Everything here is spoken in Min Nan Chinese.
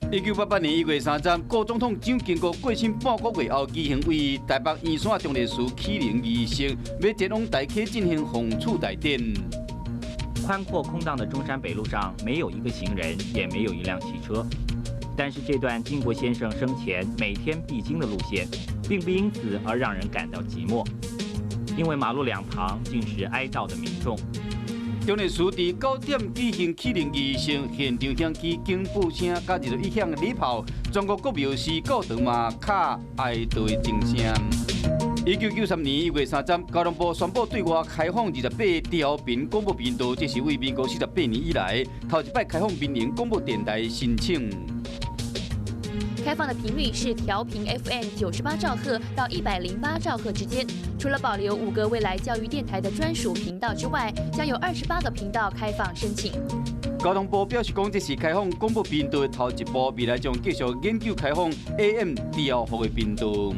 1988年1月30，故總統蔣經國過身半個月後，舉行位台北圓山忠烈祠啟靈儀式，欲前往台客進行奉厝大典。寬闊空蕩的中山北路上沒有一個行人，也沒有一輛汽車。但是這段經國先生生前每天必經的路線，並不因此而讓人感到寂寞，因為馬路兩旁盡是哀悼的民眾。忠烈祠佇9點舉行啟靈儀式，現場響起警報聲，佮21響禮炮，全國各廟寺教堂嘛敲哀悼的鐘聲。1993年1月30，交通部宣布對外開放28調頻廣播頻道，這是為民國48年以來頭一擺開放民營廣播電台申請。開放的頻率是調頻 FM 98兆赫到108兆赫之間。除了保留五個未來教育電台的專屬頻道之外，將有28個頻道開放申請。交通部表示講，這是開放廣播頻道的頭一步，未來將繼續研究開放 AM 調幅的頻道。